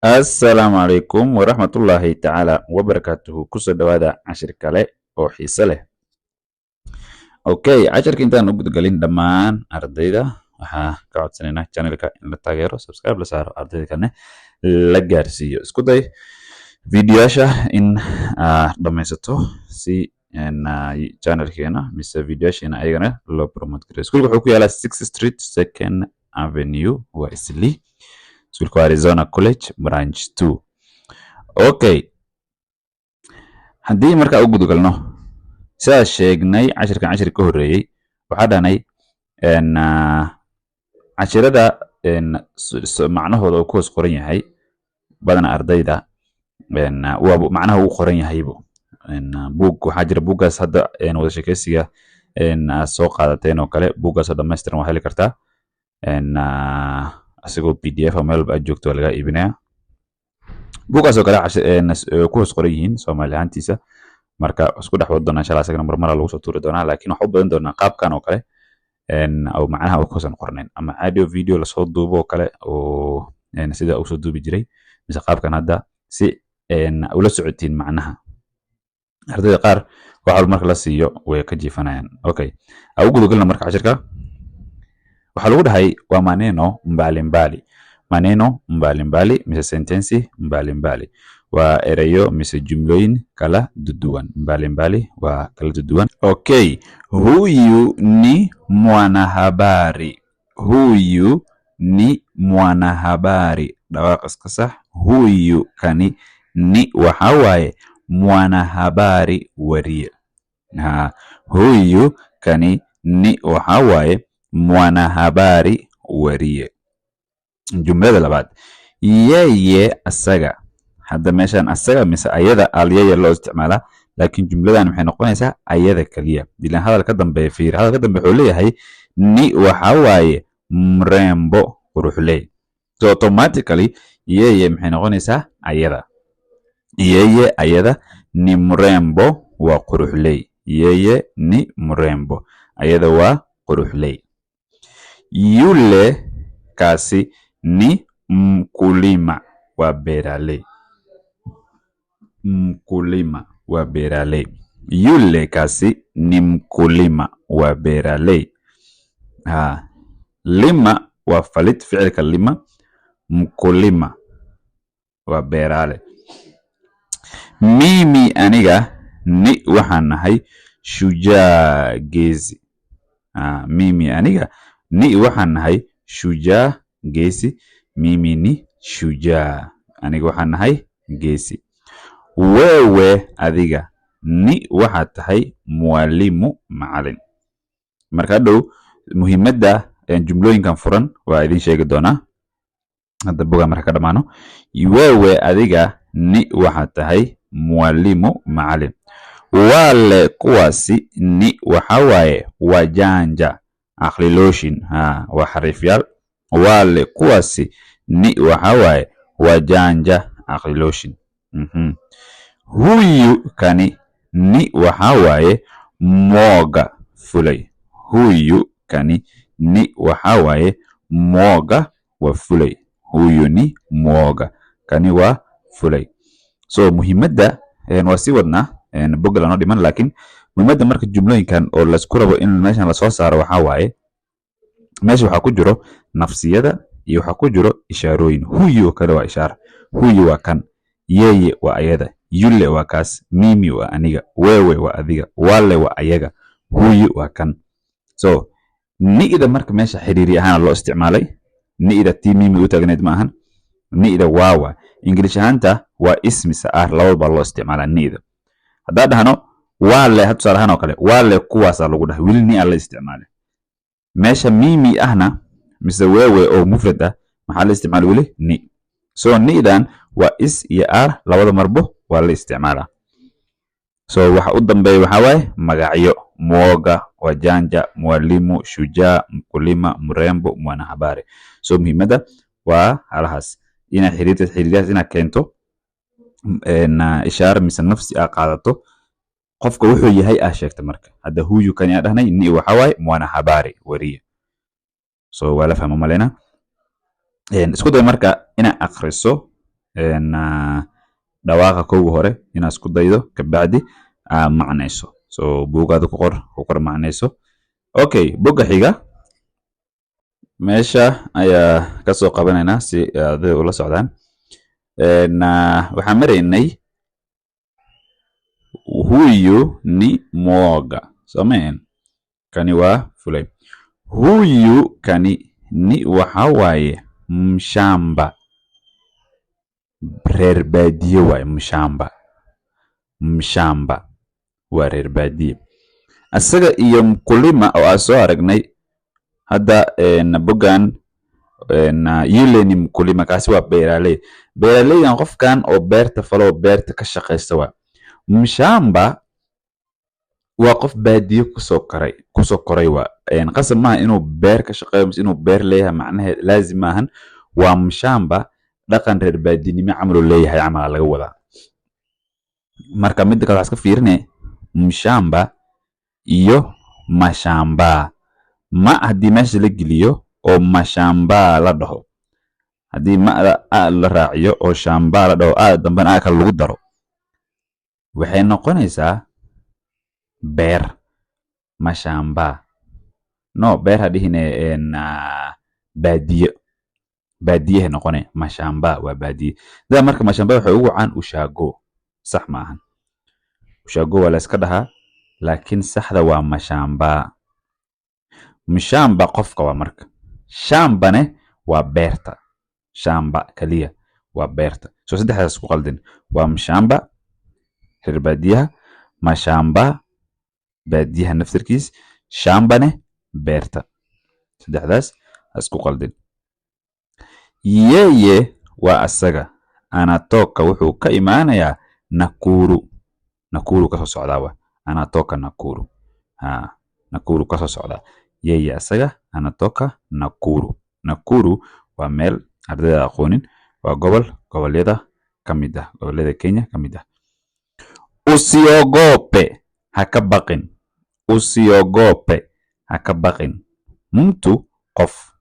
Assalaamu calaykum waraxmatullaahi tacaala wabarakaatuhu. Kusoo dhawaada cashir kale oo xiise leh. Okay, cashirka intaan u gudgalin, dhammaan ardayda waxaa ka codsanaynaa channelka in la taageero, subscribe la saaro, ardayda kalena la gaarsiiyo. Isku day videoyaasha in aad dhammaysato si channelkeena mise videoyaasheena ayagana loo promote gareeyo. Iskuulka wuxuu ku yaalaa 6 Street, Second Avenue, waa Isli. Iskuulka waa Arizona College Branch 2. Okay, haddii markaa u gudagalno, sidaas sheegnay cashirkan cashir ka horreeyey, waxaa dhahnay cashirada macnahooda oo ku hoos qoran yahay badana ardayda waa macnaha uu qoran yahaybo buug. Waxaa jira buuggaas hadda wada sheekeysiga aad soo qaadateen oo kale. Buuggaas oo dhammaystiran waa heli kartaa asigoo PDF ah. Meel walba aad joogto waa lagaa iibinaya. Buuggaas oo kale ku hoos qoran yihiin Soomaali ahaantiisa. Marka isku dhex wadi doonaa insha Allah, isagana marmara lagu soo tuuri doonaa, laakiin waxaa u badan doonaa qaabkan oo kale oo macnaha oo kuhoosan qornayn, ama audio video lasoo duubo oo kale oo sida uu soo duubi jiray, mise qaabkan hadda si ula socotiin macnaha. Ardayda qaar wax walba marka la siiyo way ka jiifanayaan. Okay, au gudagalna marka cashirka. Waxaa lagu dhahay waa maneno mbalimbali, maneno mbalimbali mise sentensi mbalimbali, waa erayo mise jumlooyin kala duduwan. Mbalimbali waa kala duduwan. Okay, huyu ni mwanahabari. Huyu ni mwanahabari. Dhawaaq iska sax. Huyu kani, ni waxaa waaye, mwanahabari wariye. Ha, huyu kani, ni waxaa waaye, mwanahabari wariye. Jumlada labaad, yeye asaga. Hadda meeshan asaga mise ayada al yeye loo isticmaalaa, laakiin jumladan maxay noqonaysaa? Ayada keliya ilaan hadal ka dambeeya. Fiir hadal ka dambeeya, wuxuu leeyahay ni waxa waaye mrembo, quruxley. So automatically yeye maxay noqonaysaa? Ayada. Yeye ayada, ni mrembo waa quruxley. Yeye ni mrembo, ayada waa quruxley. Yule kaasi, ni mkulima waa beeraley. Mkulima waa beeraley. Yule kaasi, ni mkulima waa beeraley. Ha, lima waa falid, ficilka lima. Mkulima waa beeraale. Mimi aniga, ni waxaan nahay, shujaa geesi. Mimi aniga, ni waxaan nahay, shujaa geesi. Mimi ni shujaa, aniga waxaan nahay geesi. Wewe adiga, ni waxaad tahay, mwalimu macalin. Marka hadhow muhiimadda jumlooyinkan furan waa idin sheegi doonaa. Hadda bogaa marka ka dhamaano. Wewe adiga, ni waxaad tahay, mwalimu macalin. Wale kuwaasi, ni waxa waaye, wajanja aqlilooshin. Ha, waa xariifyaal. Wale kuwaasi, ni waxa waaye, wajanja aqlilooshin. Huyu kani, ni waxa waaye, mwoga fulay. Huyu kani, ni waxa waaye, mwoga waa fulay. Huyu ni mwoga, kani waa fulay. So muhiimadda waa sii wadnaa, bogga lanoo dhiman, laakiin muhiimadda marka jumlooyinkan oo laisku rabo in meeshan lasoo saaro waxaa waaye, meesha waxaa ku jiro nafsiyada iyo waxaa ku jiro ishaarooyin. Huyu oo kale waa ishaara. Huyu waa kan, yeye waa ayada, yule waa kaas, mimi waa aniga, wewe waa adiga, wale waa ayaga, huyu waa kan. So ni'da marka meesha xiriiri ahaana loo isticmaalay. Ni'da tii mimi u taagneed ma ahan. Ni'da waawa English ahaanta waa is mise are, labada baa loo isticmaalaa ni'da. Haddaa dhahno wale, had tusaale ahaan oo kale, wale kuwaasaa lagu dhahay, weli ni aa la isticmaalay. Meesha mimi ahna mise wewe oo mufrad ah, maxaa la isticmaalay? Weli ni. So ni'dan waa is iyo are, labada marbo waa la isticmaalaa. So waxa u dambeeya waxaa waaye magacyo: mwoga, wajanja, mwalimu, shujaa, mkulima, mrembo, mwanahabari. So muhiimadda waa halahaas inaad xiriirta xiriiryahaas inaad keento, ishaara mise nafsi aa qaadato, qofka wuxuu yahay aa sheegta. Marka hadda huyu kani aa dhahnay, ni waxa waaye, mwanahabari wariye. So waa la fahmo maleyna. Isku day marka inaad akhriso. Dhawaaqa kowga hore inaad isku daydo, kabacdi aa macnayso. So buugaada ku qor, ku qor, macnayso. Okay, bogga xiga meesha ayaa kasoo qabanaynaa si ardayda ula socdaan. Waxaan maraynay "Huyu ni mwoga", soomeen? Kani waa fulay. "Huyu", kani, "ni" waxa waaye "mshamba", reer baadiye waaye. "Mshamba", "mshamba" waa reer baadiye. Asaga iyo "mkulima" oo aan soo aragnay hadda boggan, "yule ni mkulima", kaasi waa beeraley. Beeraleydan qofkan oo beerta falo oo beerta ka shaqaysta waa. "Mshamba" waa qof baadiye kusoo koray, kusoo koray waa. Qasab maaha inuu beer ka shaqeeyo mise inuu beer leeyahay, macnaheed laazim maahan. Waa "mshamba", dhaqan reer baadinimo camal uu leeyahay camal laga wadaa. Marka midda kale waxaa iska fiirine "mshamba" iyo "mashamba". Ma haddii meesha la geliyo oo "mashamba" la dhaho, haddii ma'da a la raaciyo oo "shamba" la dhaho, a dambena a kale lagu daro, waxay noqonaysaa beer. "Mashamba", no, beer ha dhihine, baadiye, baadiyahay noqone. "Mashamba" waa baadiye da. Marka "mashamba" waxay ugu caan "ushago". Sax maahan. "Ushago" waa la iska dhahaa, laakiin saxda waa "mashamba". "Mshamba" qofka waa. Marka "shambane" waa beerta, "shamba" kaliya waa beerta. So saddexdaas ku qaldin: waa "mshamba" reer baadiyaha, "mashamba" baadiyaha naftarkiis, "shambane" beerta. Saddexdaas ha isku qaldin. "Yeye" waa asaga, "anatoka" wuxuu ka imaanayaa "Nakuru". Nakuru kasoo socdaa wa. "Anatoka Nakuru", ha, Nakuru kasoo socdaa. "Yeye" asaga, "anatoka Nakuru". Nakuru waa meel ardayda aqoonin, waa gobol gobolyada ka mid ah, gobolyada Kenya ka mid ah. "Usiogope", ha ka baqin. "Usiogope", ha ka baqin. "Mtu", qof.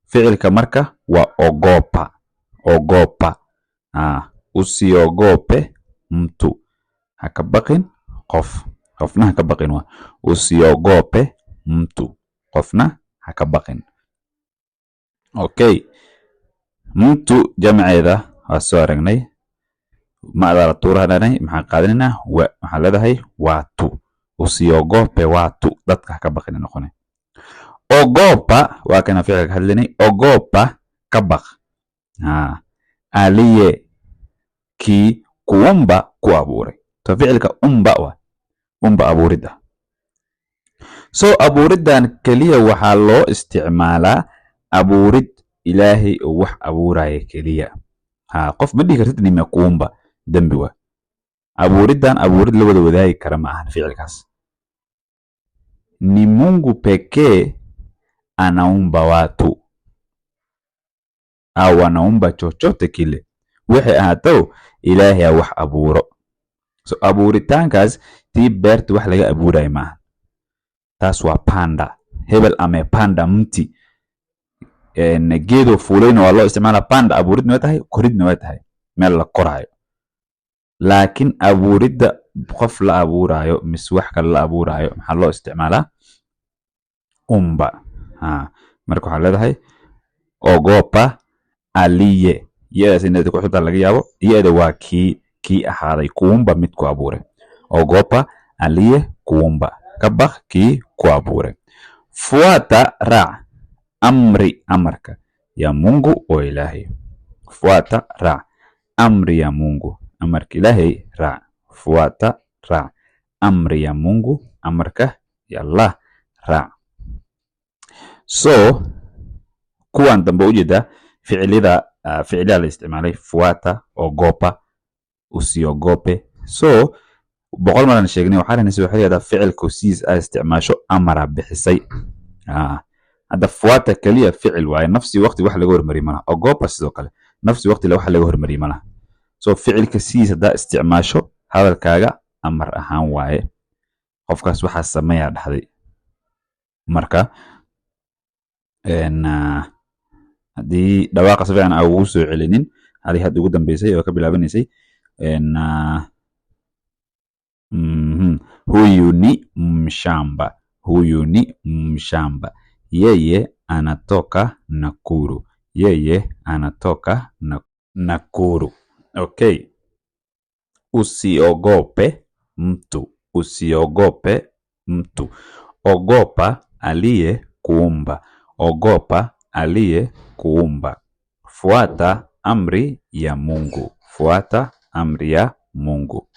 Ficilka marka waa "ogopa", "ogopa". "Usiogope mtu", ha ka baqin qof, qofna ha ka baqin waa. "Usiogope mtu", qofna ha ka baqin. Okay, "mtu" jamceeda waa soo aragnay, ma'da la tuuranay, maxaan qaadanaynaa? Wa. Waxaan leedahay "watu". "Usiogope watu", dadka ha ka baqin noqone. "Ogopa" waa kana ficilka ka hadlaynay. "Ogopa", ka baq. "Aliye", kii, "kuumba", ku abuuray. So ficilka "umba" waa "umba", abuurid ah. So abuuriddan keliya waxaa loo isticmaalaa abuurid Ilaahay oo wax abuuraya keliya. Ha, qof ma dhihi kartid "nimekuumba", dembi waa. Abuuriddan abuurid la wada wadaagi kara ma ahan ficilkaas. Ni Mungu pekee anaumba watu au anaumba chochote kile, waxay ahaato Ilaahay aa wax abuuro. So abuuritaankaas tii beerta wax laga abuurayo maaha, taas waa "panda", hebel "amepanda mti", geedoo fuulayna waa loo isticmaala. "Panda" abuuridna way tahay, koridna way tahay, meel la koraayo. Laakiin abuuridda qof la abuuraayo mise wax kale la abuuraayo maxaa loo isticmaalaa? "Umba". Ha, marka waxaa leedahay "ogopa aliye". Iyadaas inaad ku xigtaa laga yaabo. Iyada waa kii, kii ahaaday, "kuumba", mid ku abuuray. "Ogopa aliye kuumba", ka baq kii ku abuuray. "Fuata", raac, "amri", amarka, "ya Mungu", oo Ilaahay. "Fuata", raac, "amri ya Mungu", amarka Ilaahay raac. "Fuata", raac, "amri ya Mungu", amarka ya Allah raac. So kuwan dambe ujeedaa ficilida, ficilada la isticmaalay: "fuata", "ogopa", "usiogope". So 100 maran sheegnay, waxaa rahnaysa waxay yidhahdaa ficilku siis aa isticmaasho amara bixisay. Hadda "fuata" keliya ficil waaye, nafsi waqti wax laga hormariyay malaha. "Ogopa" sidoo kale, nafsi waqti wax laga hormariyay malaha. So ficilka siis haddaa isticmaasho, hadalkaaga amar ahaan waaye, qofkaas waxaa sameeyaa dhahday. Marka haddii dhawaaqa si fiican aa ugu soo celinin, Halii hadda ugu dambeysay oo ka bilaabanaysay Huyu ni mshamba, huyu ni mshamba. Yeye anatoka Nakuru, yeye anatoka Nakuru. Okay. Usiogope mtu, usiogope mtu. Ogopa aliyekuumba, ogopa aliyekuumba. Fuata amri ya Mungu, fuata amri ya Mungu.